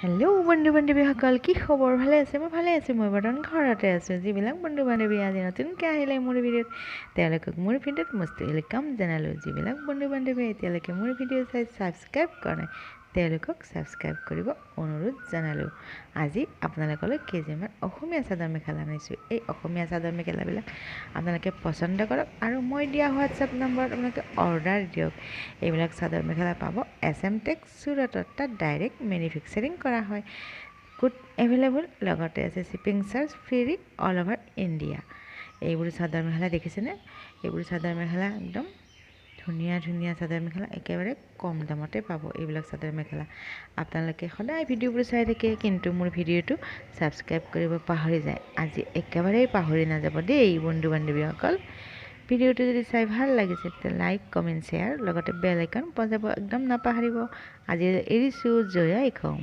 Hello' বন্ধু বান্ধৱীসকল, কি খবৰ? ভালে আছে? মই ভালে আছোঁ। মই বৰ্তমান ঘৰতে আছোঁ। যিবিলাক বন্ধু বান্ধৱী আজি নতুনকৈ আহিলে মোৰ ভিডিঅ'ত, তেওঁলোকক মোৰ ভিডিঅ'ত মষ্ট welcome জনালোঁ। যিবিলাক বন্ধু বান্ধৱীয়ে এতিয়ালৈকে মোৰ ভিডিঅ' চাই ছাবস্ক্ৰাইব কৰা নাই, তেওঁলোকক ছাবস্ক্ৰাইব কৰিব অনুৰোধ জনালোঁ। আজি আপোনালোকলৈ কেইযোৰমান অসমীয়া চাদৰ মেখেলা আনিছোঁ। এই অসমীয়া চাদৰ মেখেলাবিলাক আপোনালোকে পচন্দ কৰক আৰু মই দিয়া হোৱাটছএপ নম্বৰত আপোনালোকে অৰ্ডাৰ দিয়ক। এইবিলাক চাদৰ মেখেলা পাব এছ এম টেক চুৰটত। তাত ডাইৰেক্ট মেনুফেকচাৰিং কৰা হয়, কোড এভেইলেবল, লগতে আছে shipping charge free all over India. এইবোৰ চাদৰ মেখেলা দেখিছেনে? এইবোৰ চাদৰ মেখেলা একদম ধুনীয়া ধুনীয়া চাদৰ মেখেলা, একেবাৰে কম দামতে পাব এইবিলাক চাদৰ মেখেলা। আপোনালোকে সদায় ভিডিঅ'বোৰ চাই থাকে, কিন্তু মোৰ ভিডিঅ'টো ছাবস্ক্ৰাইব কৰিব পাহৰি যায়। আজি একেবাৰেই পাহৰি নাযাব দেই বন্ধু বান্ধৱীসকল। ভিডিঅ'টো যদি চাই ভাল লাগিছে, তেতিয়া লাইক, কমেণ্ট, শ্বেয়াৰ, লগতে বেল আইকন বজাব একদম নাপাহৰিব। আজি এৰিছোঁ। জয় আই অসম।